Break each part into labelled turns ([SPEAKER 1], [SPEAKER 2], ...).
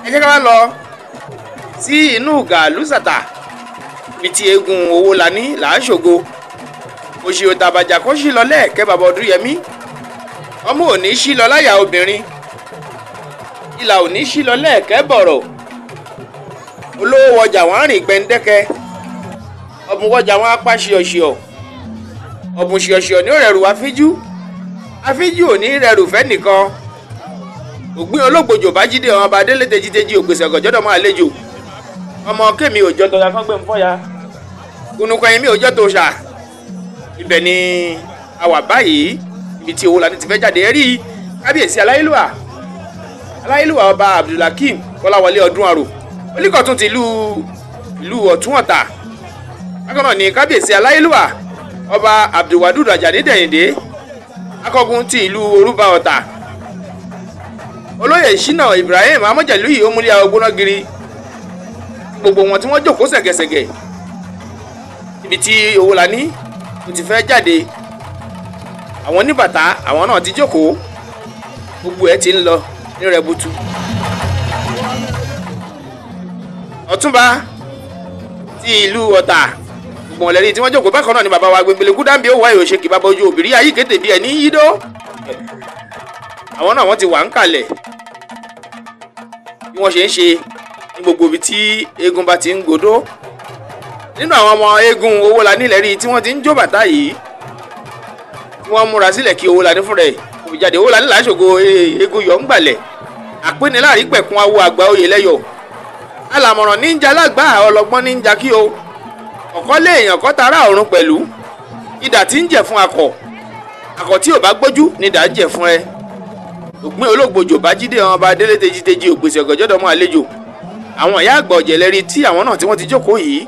[SPEAKER 1] Ẹ jẹ́ ká wá lọ sí inú Gàlúsàtà ibi tí eégún Owólabí làásògo òṣì òtàbàjà kó sí lọ lẹ́ẹ̀kẹ́ bàbá Ọdúnyẹmí. Ọmọ òní sí lọ láyà obìnrin, ìlà òní sí lọ lẹ́ẹ̀kẹ́ bọ̀rọ̀. Olówó wọjà wọn rìn gbẹ̀ǹdẹ́kẹ́, ọ̀bùn wọjà wọn apá ṣíọṣíọ, ọ̀bùn ṣíọṣíọ ní òrẹ̀rù àfíjú, àfíjú ò ní rẹrù fẹ́ nìkan. Ògbín olóògbòjò bájídé ọmọ ọba délé tejiteji ògbèsè ọ̀gànjọ́dọ̀ mọ́ àlejò. Ọmọ kémi òjò tọ́ya fọ́ngbẹ́ ń fọ́ya, kùnùkọ̀yìn mi òjò tó ṣà. Ibẹ̀ ni a wà báyìí, ibi tí Owólabí ti fẹ́ jáde. Rí kábíyèsí aláyélúwà, aláyélúwà ọba Abdulhakeem Kọ́láwọlé Ọdúnarò, oníkọ̀tún ti ìlú Ọ̀tún Ọ̀tà. Bákan náà ni kábíyèsí aláyélúwà ọba Abdulwadud Ajani Dẹ̀yìndé, akọgun ti ìlú Orúba Ọ̀tà. Olóyè Ṣínà Ibrahim Amọ̀jẹ̀lúyì omúlẹ̀ ògbóná giri. Gbogbo wọn tí wọ́n jókòó ṣẹ̀gẹ̀ṣẹ̀gẹ̀ ibi tí Owólabí tó ti fẹ́ jáde. Àwọn oníbàtà àwọn náà ti jókòó, gbogbo ẹ̀ ti ń lọ ní rẹbutu. Ọ̀túnba ti ìlú Ọ̀tà gbogbo wọn lẹ́rìí tí wọ́n jókòó. Bákan náà ni bàbá wa Gbẹngbẹlẹ Kúdáǹbí ó wáyé òṣèkì bàbá ojú òbírí ayé kété bíi ẹ̀ ní yídó. Àwọn náà wọ́n ti wà ń kalẹ̀ bí wọ́n ṣe ń ṣe ní gbogbo ibi tí eégún bá ti ń godó. Nínú àwọn ọmọ eégún Owólabí lẹ́rìí tí wọ́n ti ń jó bàtà yìí, tí wọ́n múra sílẹ̀ kí Owólabí fúnra ẹ̀ kò fi jáde. Owólabí làásògo eégún yọ̀ ń gbàlẹ̀ àpéniláàrí pẹ̀kun awo àgbà oyè lẹ́yọ̀. Alàmọ̀ràn níjà lágbà, ọlọ́gbọ́n níjà kí o. Ọ̀kọ́ lé èèyàn kọ́ tara ọ̀run pẹ̀lú. Idà tí ń jẹ̀ fún akọ̀, akọ̀ tí ò bá gbójú ni idà ń jẹ̀ fún ẹ. Ògbín olóògbòjò bájídé ọba délé tejiteji ògbèsè ọ̀gànjọ́dọ̀ mọ́ àlejò. Àwọn ìyá àgbà ọ̀jẹ̀ lẹ́rí tí àwọn náà tí wọ́n ti jókòó yìí.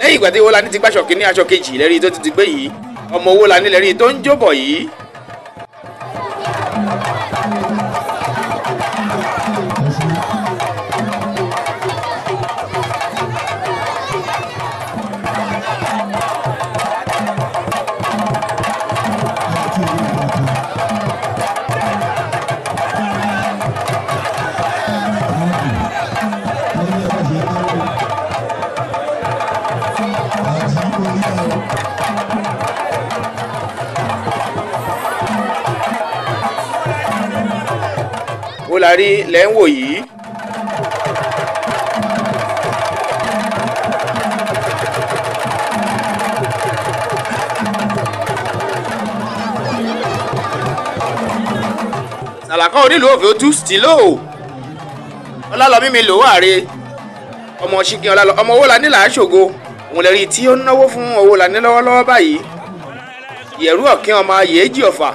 [SPEAKER 1] Lẹ́yìn ìgbà tí Owólabí ti gbàṣọ kínní aṣọ kejì lẹ́rí tó ti gbé yìí, ọmọ Owólabí lẹ́rí tó ń jóbọ̀ yìí. Owólabí lẹ́ ń wò yìí. Sàlàkọ́ onílùú òfin ojú stilo Ọlálọ́mí mi lò wàre ọmọ ṣìkìn Ọlálọ́ ọmọ Owólabí làásògo. Òun lè rí tí ó náwó fún Owólabí lọ́wọ́lọ́wọ́ báyìí. Ìyẹ̀rú ọ̀kín ọmọ yèéjì ọ̀fà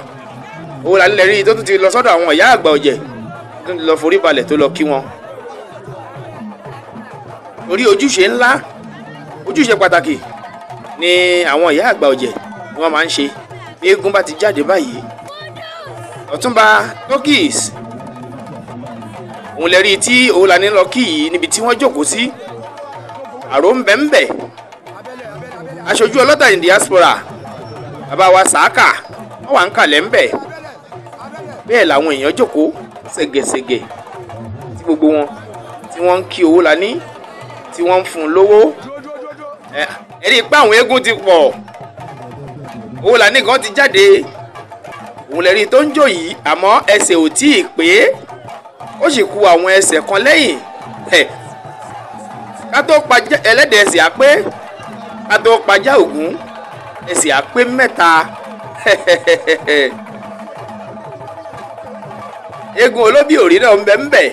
[SPEAKER 1] Owólabí lè rí tó tún ti lọ sọ́dọ̀ àwọn ìyá àgbà ọ̀jẹ̀ tó ń lọ forí balẹ̀ tó lọ kí wọn. Torí ojúṣe ńlá, ojúṣe pàtàkì ni àwọn ìyá àgbà ọ̀jẹ̀ ni wọ́n máa ń ṣe bí eégún bá ti jáde báyìí. Ọ̀túnba Tokis òun lè rí tí Owólabí lọ kí yìí níbi tí wọ́n jókòó sí. Àrò ń bẹ̀ ń bẹ̀. Aṣojú ọlọ́tà in diaspora bàbá wa Sàákà wọ́n wà ń kalẹ̀ ń bẹ̀. Bẹ́ẹ̀ làwọn èèyàn jókòó ségesège tí gbogbo wọn tí wọ́n ń kí Owólabí tí wọ́n ń fún un lówó. Ẹ rí i pé àwọn eégún ti pọ̀, Owólabí gan ti jáde. Òun lè rí i tó ń jó yìí, àmọ́ ẹsẹ̀ ò tí ì pé, ó sì kù àwọn ẹsẹ̀ kan lẹ́yìn. Ká tó pa ẹlẹ́dẹ̀ ẹsẹ̀ á pé, ká tó pajá Ògún ẹsẹ̀ á pé mẹ́ta. Eégún olóbì òrí náà ń bẹ ń bẹ.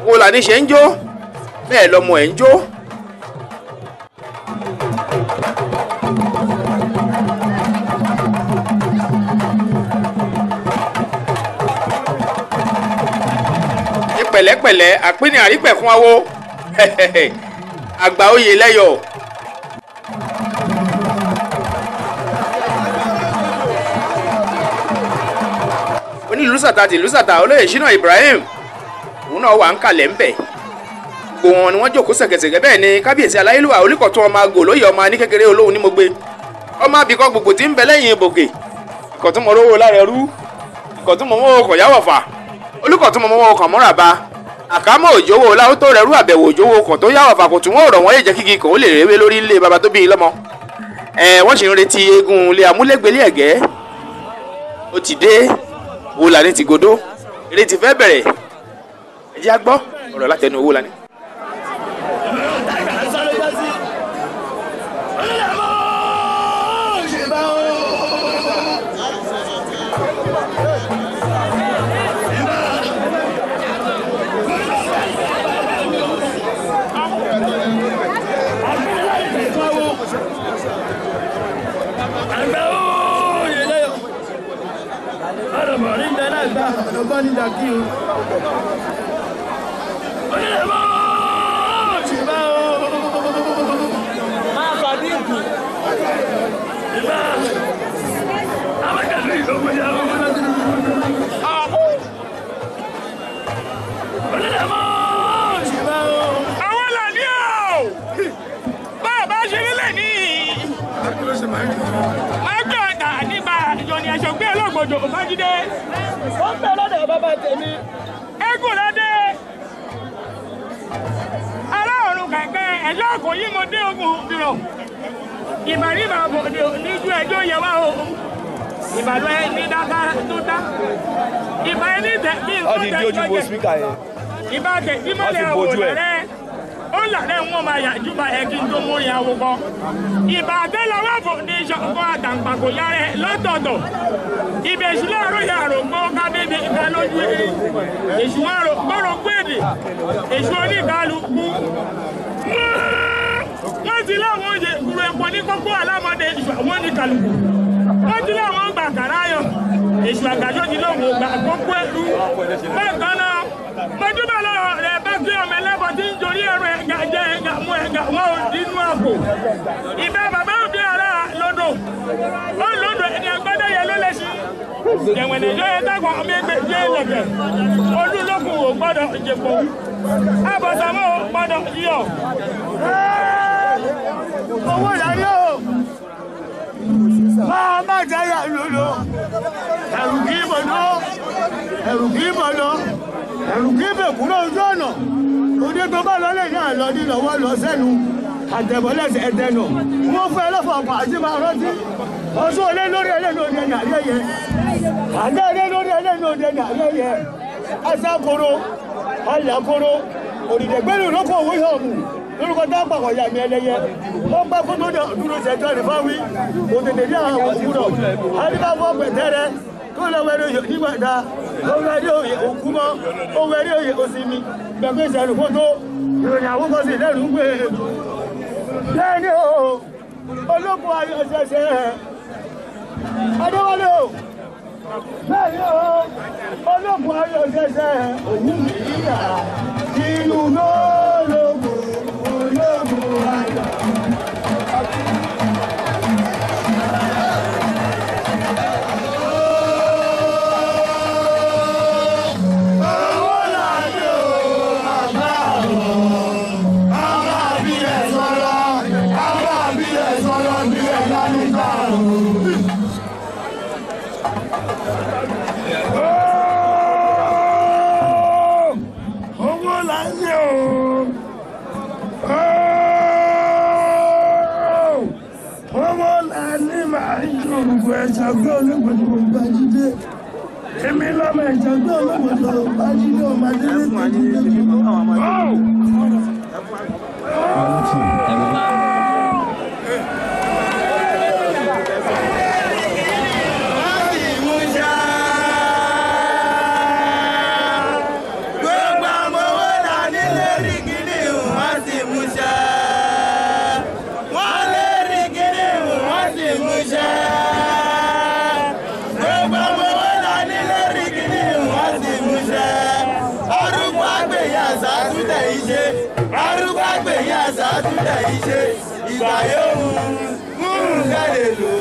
[SPEAKER 1] Owólabí ṣe ń jó bẹ́ẹ̀ lọmọ ẹ̀ ń jó. Ní pẹ̀lẹ́pẹ̀lẹ́ àpínní àrípẹ̀kún awo àgbà oyè lẹ́yọ̀. Onílùsàtà tìlùsàtà olóyè Ṣínà Ibrahim náà wà ń kalẹ̀ ńbẹ̀. Gbogbo wọn ni wọ́n jókòó ṣẹ̀kẹ̀ṣẹ̀kẹ̀. Bẹ́ẹ̀ ni kábíyèsí aláyélúwà Olúkọ̀tún ọmọ àgò lóye ọmọ ní kékeré olóhùn ní mo gbé ọmọ abìkọ́ gbogbo tí ń bẹ lẹ́yìn ibòkè. Ìkọ̀tún mọ̀ rówó lára ẹrú, ìkọ̀tún mọ̀ mọ́wọ́ ọkọ̀ yáwọ̀fà, Olúkọ̀tún mọ̀ mọ́wọ́ ọkọ̀ mọ́ràbá, àkámọ́ òjòwò láwọ́ tó rẹrú, àbẹ̀wò òjòwò ọkọ̀ tó yáwọ̀fà kò tún wọ́n rọ̀ wọ́n yé jẹ́ kíkì kò ó lè rewé lórí ilé baba tó bí i lọ́mọ. Ẹ wọ́n sì ń retí eégún ilé amúlégbélé ẹ̀gẹ́. Ó ti dé, Owólani ti godó, eré ti fẹ́ bẹ̀rẹ̀. Ẹ jẹ́ á gbọ́ ọ̀rọ̀ látẹnu Owólani.
[SPEAKER 2] Àwọn làní o, bàbá ṣe nílẹ̀ ní mágbé ọ̀tà nígbà ìjọ ni ẹ̀ṣọ́ gbé olóògbòjò Májídé.
[SPEAKER 3] Ó ń bẹ lọ́dọ̀ bàbá tèmi.
[SPEAKER 2] Eégún lọ́dẹ ará ọ̀run kẹ̀kẹ́ ẹ̀ṣọ́ kò yí mo dé ogun bìrọ̀ ìbàríbà bòde níjú ẹjọ́ yẹ wá o. Ìbàdàn ẹni dáká tó dá ìbà ẹni tẹ bí
[SPEAKER 4] Wọ́n ti
[SPEAKER 2] nǹkan
[SPEAKER 4] di
[SPEAKER 2] tẹ
[SPEAKER 4] ojú bo
[SPEAKER 2] jọjẹ
[SPEAKER 4] spíkà yẹn.
[SPEAKER 2] ìbá tẹ ìmọ̀lẹ̀
[SPEAKER 4] Wọ́n ti bojú ẹ̀.
[SPEAKER 2] àwòrán rẹ ó làlẹ́ wọn máa yà júbà ẹ kí n tó mú ìyàwó kọ. Ìbà àtẹ́lẹwọ́ foundation kọ́ àtàǹpàkò yára ẹ lọ́tọ̀ọ̀tọ̀. Ìbèṣù láàárọ̀ yàrá gbọ́ kábíbi ìka lójú ẹ. Èṣù àrò gbọ́rọ̀ gbèdè. Èṣù oníkàlùkù. Wọ́n ti láwọn oúnjẹ ìkúrò ẹ̀pọ̀ ní kókó alámọ̀dé èṣù àwọn oníkàlùkù. Wọ́n ti láwọn gbà kàráyọ̀. Èṣù àgbàjọ ti lóhùn ògbà kókó ẹ̀rú. Bákan náà, mọ̀júbà lọ́rọ̀ rẹ̀ bá gbé ọmọ ẹlẹ́bọ̀ tí ń jorí ẹ̀rọ ẹ̀gà jẹ́ ẹ̀gà mú ẹ̀gà wọn ò dínú àpò. Ìbá bàbá òbí ara lọ́dọ̀. Ó lọ́dọ̀ ẹni agbádá yẹn ló lè ṣí. Jẹ̀wẹ̀nẹ̀ yọ ẹ dákun ọmọ ẹgbẹ́ jẹ́ ẹlẹ́gẹ̀. Olúlókun ò gbọ́dọ̀ jẹ̀pọ̀. Àbọ̀sàmọ́ ò gbọ́dọ̀ yíyọ̀.
[SPEAKER 3] Owó ìdarí o. Máa má jáyà lòlò. Ẹ̀rù kì í bọ̀ lọ. Ẹ̀rù kì í bọ̀ lọ. Ẹ̀rù kì í bẹ̀ kúrò ojú ọ̀nà. Òde tó bá lọ lè ní àlọ́ ní lọ́wọ́ lọ sẹ́nu. Àtẹ̀bọ̀lẹ́sẹ̀ ẹ̀dẹ̀nà. Wọ́n fẹ́ lọ́fọ̀ ọkọ̀ àti máa rántí. Ọ̀ṣun olé lórí ẹlẹ́nu òde ní àlẹ́yẹ. Àdá olé lórí ẹlẹ́nu òde ní àlẹ́yẹ. Aṣákoro, alàkoro, òdìdẹ̀gbẹ́lú lóko òwe hàn mù. Lórúkọ tá a pàkọ̀ yà mí ẹlẹ́yẹ. Ó pẹ́ kó tó dẹ̀ dúró ṣẹjọ́ rẹ̀ fáwí. Òtètè ní àwọn òwúrọ̀. Adébáfọ́ pẹ̀tẹ́rẹ́ tó lọ wẹ̀rẹ̀ òye nígbàdá. Ó wẹ̀rẹ̀ òye òkú mọ́. Ó wẹ̀rẹ̀ òye òsì mi. Gbẹ̀gbẹ́ ìṣẹ̀lú kó tó. Ìròyìn àwọn kan sì lẹ́rù ń gbé. Bẹ́ẹ̀ni o, ológun ayọ̀ ṣẹ̀ṣẹ̀. Adéwálé o, bẹ́ẹ̀ni o, ológun ayọ̀ ṣẹ̀ṣẹ̀. Òun nìyíyà ìlú lólógun ológun ayọ̀.
[SPEAKER 2] Owó là ń yẹ o. Owó là ní màá ń jòrùkọ ẹ̀ṣọ́ gbé olóògbé Bájídé. Èmi lọ́mọ ẹ̀ṣọ́ gbé olóògbé Bájídé ọmọ adélé tètè.
[SPEAKER 5] Gbogbo ọmọ owó là nílé rí kíní wọ́n sì mú ṣẹ́. Wọ́n lé rí kíní wọ́n sì mú ṣẹ́. Gbogbo ọmọ owó là nílé rí kíní wọ́n sì mú ṣẹ́. Arúgbó àgbèyìn àṣà tútẹ̀ yìí ṣe. Arúgbó àgbèyìn àṣà tútẹ̀ yìí ṣe. Ìgbà yóò mú un kẹ́lẹ̀ lò.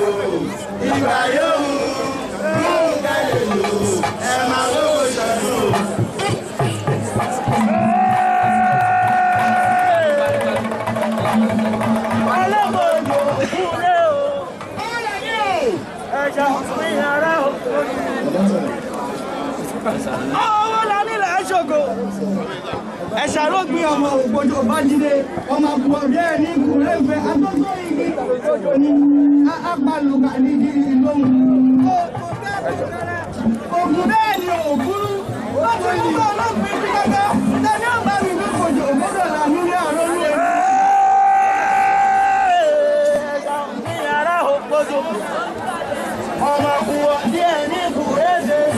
[SPEAKER 5] Ìgbà yóò mú un kẹ́lẹ̀ lò. Ẹ máa wọ́wọ́ sọ̀rọ̀.
[SPEAKER 3] Owó la nílẹ̀ ṣògo. Ẹ̀ṣà ló gbin ọmọ ògbójò bájídé. Ọmọ àbúrò bí ẹ̀ ní kùrẹ́fẹ̀ agbógbó igi òjò ní apalùkà ní igi lóhùn. Ògùn bẹ́ẹ̀ ni òkúrú. Láti nígbà ọlọ́gbìn bí gẹ́gẹ́. Tani ó bá mi bí kòjò ògbódò là nílé àrólú ẹ̀.
[SPEAKER 5] Ní ara ògbójò. Ọmọ kùwọ̀ díẹ̀ ní kùrẹ́fẹ̀.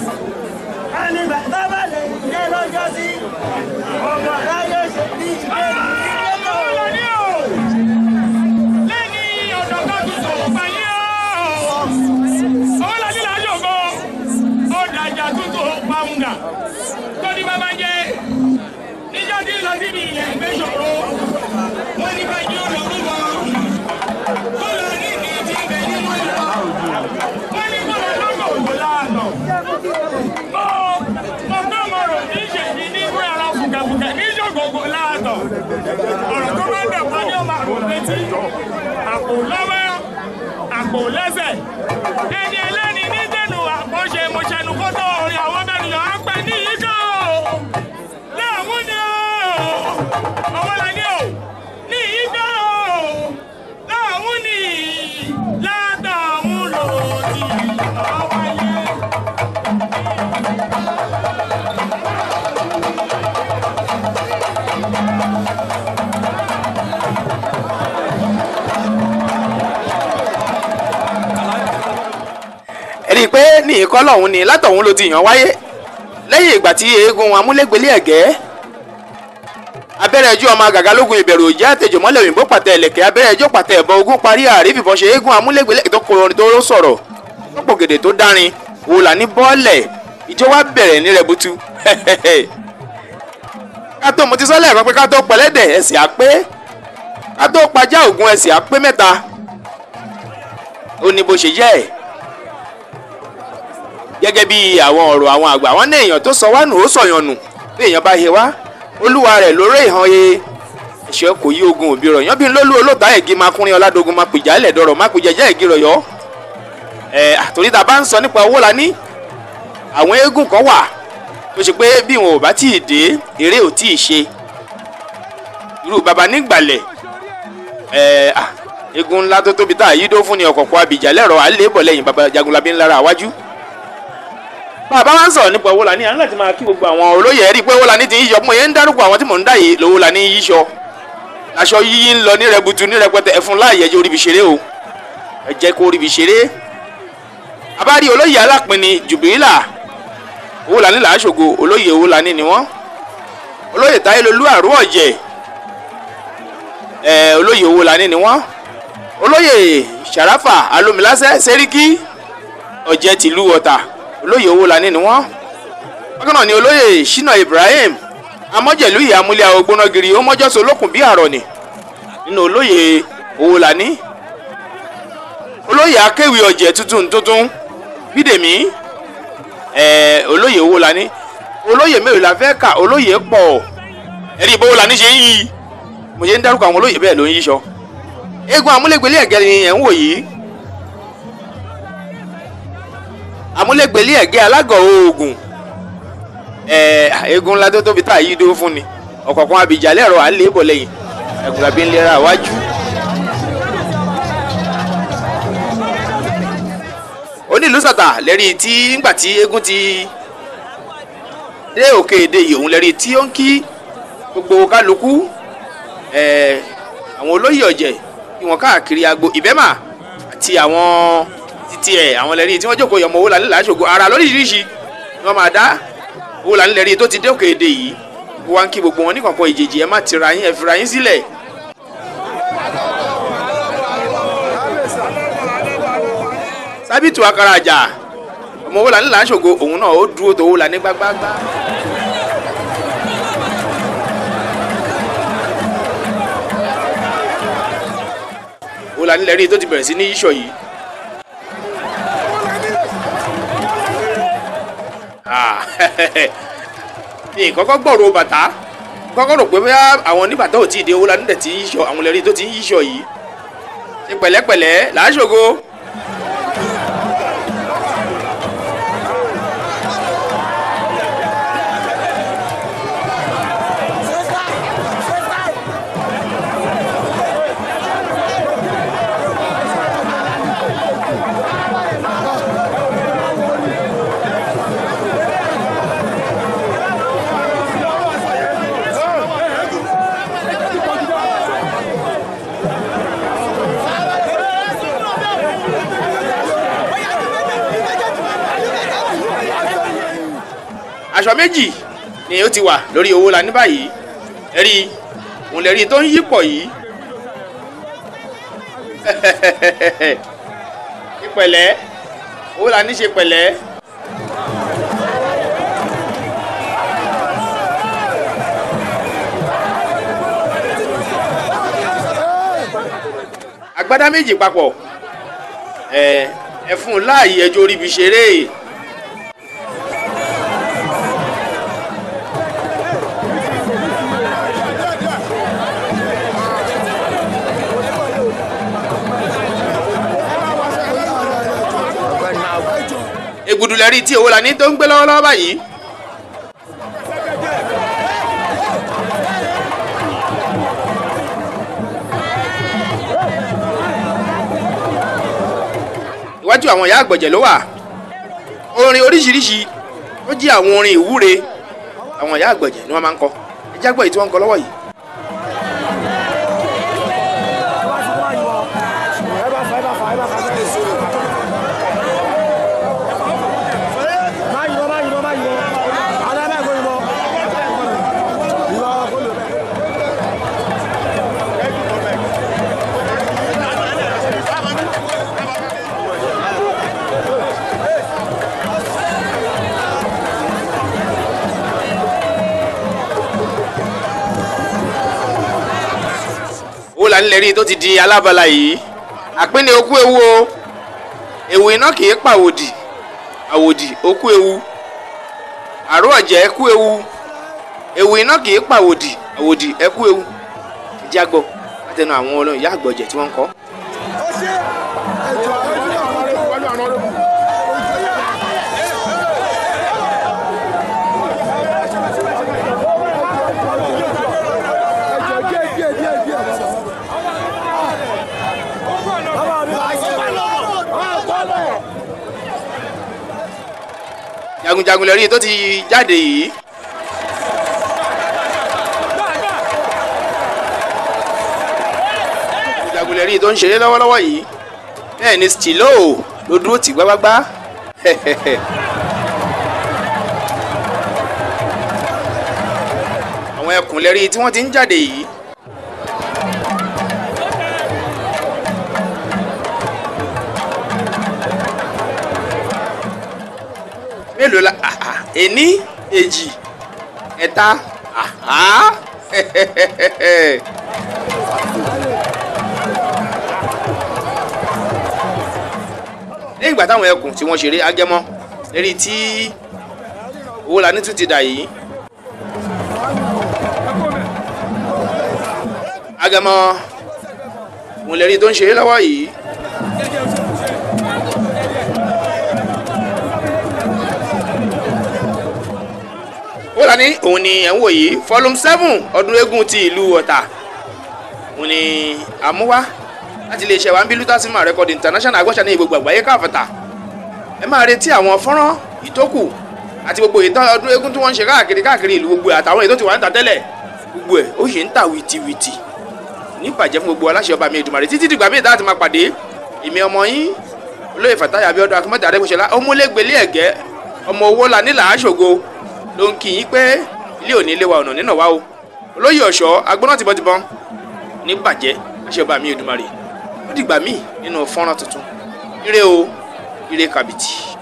[SPEAKER 5] Ẹni bàbá bá lè jẹ́ lọ́jọ́ sí. Ọmọ láyé ṣe bí ìgbé
[SPEAKER 2] ọ̀rọ̀ tó bá dẹ̀ wá ní ọmọ àrùn létí àpò lọ́wọ́ àpò lẹ́sẹ̀ ẹni ẹlẹ́ni ní dẹnu àpọ̀ṣe mọ̀ṣẹ́nu kótó orin àwọn mẹ́rin lọ́ á pẹ́ ní yíkọ́ láàmú ni ó ọwọ́ la ní o ní yíkọ́ láàmú ni látàmú lòdì ọ̀wáyé.
[SPEAKER 1] Ẹni pé ní ìkọ́ lọ́hún ni látọ̀hún ló ti yàn wáyé lẹ́yìn ìgbà tí eégún amúlégbélé ẹ̀gẹ́ abẹ́rẹ́ ẹjọ́ ọmọ àgàgà lógun ìbẹ̀rù òjá àtẹ̀jọ́mọ́lẹ̀ òyìnbó pàtẹ ẹ̀lẹ̀kẹ́ abẹ́rẹ́ ẹjọ́ pàtẹ ẹ̀bọ ogun parí àrífìbọn ṣe eégún amúlégbélé tó kọrin tó sọ̀rọ̀ tọ́pọ̀ gèdè tó dárin wòlà ní bọ́ọ̀lẹ̀ ìjọ wa bẹ̀rẹ̀ ní rẹ̀butu. Ká tó mo ti sọ lẹ́ẹ̀kan pé ká tó pẹ̀lẹ́dẹ̀ ẹ̀sìn àpé, ká tó pajá ògùn ẹ̀sìn àpé mẹ́ta. Ó ní bó ṣe jẹ́ ẹ̀ gẹ́gẹ́ bí àwọn ọ̀rọ̀ àwọn àgbà wọn ní èèyàn tó sọ wá nù ó sọ̀yàn nù bí èèyàn bá he wá olúwa rẹ̀ lóró ìhàn ye ẹ̀ṣọ́ kò yí ogun òbí rọ̀ yán bí lólú olóòtá ẹ̀gí máa kúnrin ọ̀làdógún máa pìjà ẹ̀lẹ̀ dọ̀rọ̀ máa pìjà jẹ́ ẹ̀gí rọ̀yọ́. Ẹ̀ àtòrí ta bá ń sọ nípa owó la ní àwọn eégún kan wà tó ṣe pé bí wọn ò bá tíì dé eré ò tíì ṣe irú baba nígbàlẹ̀. Ẹ̀ eégún ńlá tó tóbi tá a yí dó fún ni ọ̀kọ̀ọ̀kọ̀ abìjà lẹ́rọ̀ àlébọ̀ lẹ́yìn baba Jagunlabi ńlára àwájú. Bàbá wa ń sọ̀rọ̀ nípa Owólani, à ń láti máa kí gbogbo àwọn olóyè ẹ̀rí pé Owólani ti ń yíyọ. Mo yẹn ń dárúkọ àwọn tí mò ń dá yìí lOwólani ń yíṣọ aṣọ yíyí ń lọ ní rẹbutu ní rẹpẹtẹ. Ẹfun láàyè ẹjẹ oríbi ṣeré o, ẹ jẹ́ kó oríbi ṣeré. Abárí olóyè alápinni Jùbìrìlà Owólani làásògo olóyè Owólani ni wọ́n. Olóyè Táyélolú àrú ọ̀jẹ̀ ẹ olóyè Owólani ni wọ́n. Olóyè Sàràfà Alómilásẹ́ Sẹ́ríkì ọ̀jẹ̀ tìlú Ọ̀tà olóyè Owólani ni wọ́n. Bákan náà ni olóyè Ṣínà Ibrahim amọ́jẹ̀lú ìyá amúlẹ̀ àwọn gbónágiri ó mọ́jọ́sọ olókùn bí àrọ̀nì nínú olóyè Owólani. Olóyè akéwì ọ̀jẹ̀ tuntun tuntun Bídèmí olóyè Owólani. Olóyè mélòó la fẹ́ kà? Olóyè pọ̀. Ẹ̀rí ìbò Owólani ṣe ń yí mo ṣe ń dárúkọ àwọn olóyè bẹ́ẹ̀ ló ń yíṣọ. Eégún amúlégbélé ẹ̀gẹ́ ni ẹ̀ ń wò yìí. Amúlégbélé ẹ̀gẹ́ alágọ̀ oògùn eégún ńlá tó tóbi tá a yí dúró fún ni ọ̀kọ̀ọ̀kan abìjà lẹ́rọ̀ à ń lè bọ̀ lẹ́yìn ẹ̀kúnlábí ń lera wájú. Onílù sàtà lẹ́rí tí ńgbà tí eégún ti dé òkè èdè yìí òun lẹ́rí tí ó ń kí gbogbo kálukú àwọn olóyè ọ̀jẹ̀ kí wọ́n káàkiri agbo ìbẹ́mà àti àwọn títí ẹ̀ àwọn lẹ́rí tí wọ́n jókòó yọmọ Owólani làásògo ara lóríṣiríṣi ni wọ́n máa dá. Owólani lẹ́rí tó ti dé òkè èdè yìí wọ́n á ń kí gbogbo wọn ní kọ̀ọ̀kan ìjèjì ẹ má tira yín ẹ fira yín sílẹ̀. Sábìtù Akarajà ọmọ Owólani làásògo òun náà ó dúró tó Owólani gbágbágbá. Owólani lẹ́rí tó ti bẹ̀rẹ̀ sí ní yíṣọ yìí. Ní kọ́kọ́ gbọ̀rọ̀ bàtà kọ́kọ́ rò pé bóyá àwọn oníbàtà ò tí ì dé Owólani dẹ̀ ti ń yíṣọ àwọn lẹ́rí tó ti ń yíṣọ yìí. Ṣe pẹ̀lẹ́pẹ̀lẹ́ làásògo. Aṣọ méjì ni ó ti wà lórí Owólabí báyìí. Ẹ̀rí òun lè rí tó ń yípọ̀ yìí. Ìpẹ̀lẹ́ Owólabí ṣe pẹ̀lẹ́. Agbádá méjì papọ̀, ẹ fún un láàyè ẹjọ́ orí ibi ṣeré. Ègùdù lẹ́rí tí Owólabí tó ń gbé lọ́wọ́lọ́wọ́ báyìí. Iwájú àwọn ìyá àgbọ̀jẹ̀ ló wà. Orin oríṣiríṣi ó jí àwọn orin ìwúre àwọn ìyá àgbọ̀jẹ̀ ni wọ́n máa ń kọ. Ẹ jẹ́ gbọ́ èyí tí wọ́n ń kọ lọ́wọ́ yìí. Owólabí lẹ́rí tó ti di alábala yìí. Àpínlẹ̀ okú ewu o, ewu iná kì í pàwòdì, àwòdì okú ewu, àrò ọ̀jẹ̀ ẹkú ewu, ewu iná kì í pàwòdì, àwòdì ẹkú ewu. Ẹjẹ́ àgbọ̀ látẹnu àwọn olóyìn ìyá àgbọ̀jẹ̀ tí wọ́n ń kọ́. Jagunjagun lẹ́rí tó ti jáde yìí. Jagunjagun lẹ́rí tó ń ṣeré lọ́wọ́lọ́wọ́ yìí. Bẹ́ẹ̀ ni Stilo ló dúró tì gbágbágbá. Àwọn ẹkùn lẹ́rí tí wọ́n ti ń jáde yìí. Mélòó la ení èjì ẹ̀ta. Ní ìgbà táwọn ẹkùn tí wọ́n ṣeré agẹmọ lérí tí Owólabí tún ti dà yìí. Agẹmọ òun lérí tó ń ṣeré lọ́wọ́ yìí. Owólabí òun ni ẹ̀ ń wò yìí, volume 7 ọdún eégún ti ìlú Ọ̀tà òun ni àmúwá láti iléeṣẹ́ wa ń bí Luther Cinema Record International agbọ́sà ní gbogbo àgbáyé káfàtà. Ẹ máa retí àwọn fọ́nrán ìtókù àti gbogbo ìtàn ọdún eégún tí wọ́n ń ṣe káàkiri káàkiri ìlú gbogbo àtàwọn èyí tó ti wà ń ta tẹ́lẹ̀ gbogbo ẹ̀ ó sì ń tà wìtìwìtì. Ní ìbàjẹ́ fún gbogbo aláṣẹ ọba mi Èdùmàrè títí dìgbà míì tá a ti máa pàdé. Èmi ọmọ yín olóyè Fàtáyà Abíọ́dún Akínmọ́tà Adégbòṣọlá ọmọlẹ́gbẹ̀lẹ́ ẹ̀gẹ́ ọmọ Owólabí làásògo ló ń kí yín pé ilé òní ilé wa ọ̀nà nínà wa o. Olóyè ọ̀ṣọ́ agbóná tìbọntìbọn ní bàjẹ́ aláṣẹ ọba mi Èdùmàrè. Ó dìgbà míì nínú fọ́nrán tuntun. Ire o, ire kàbìtì.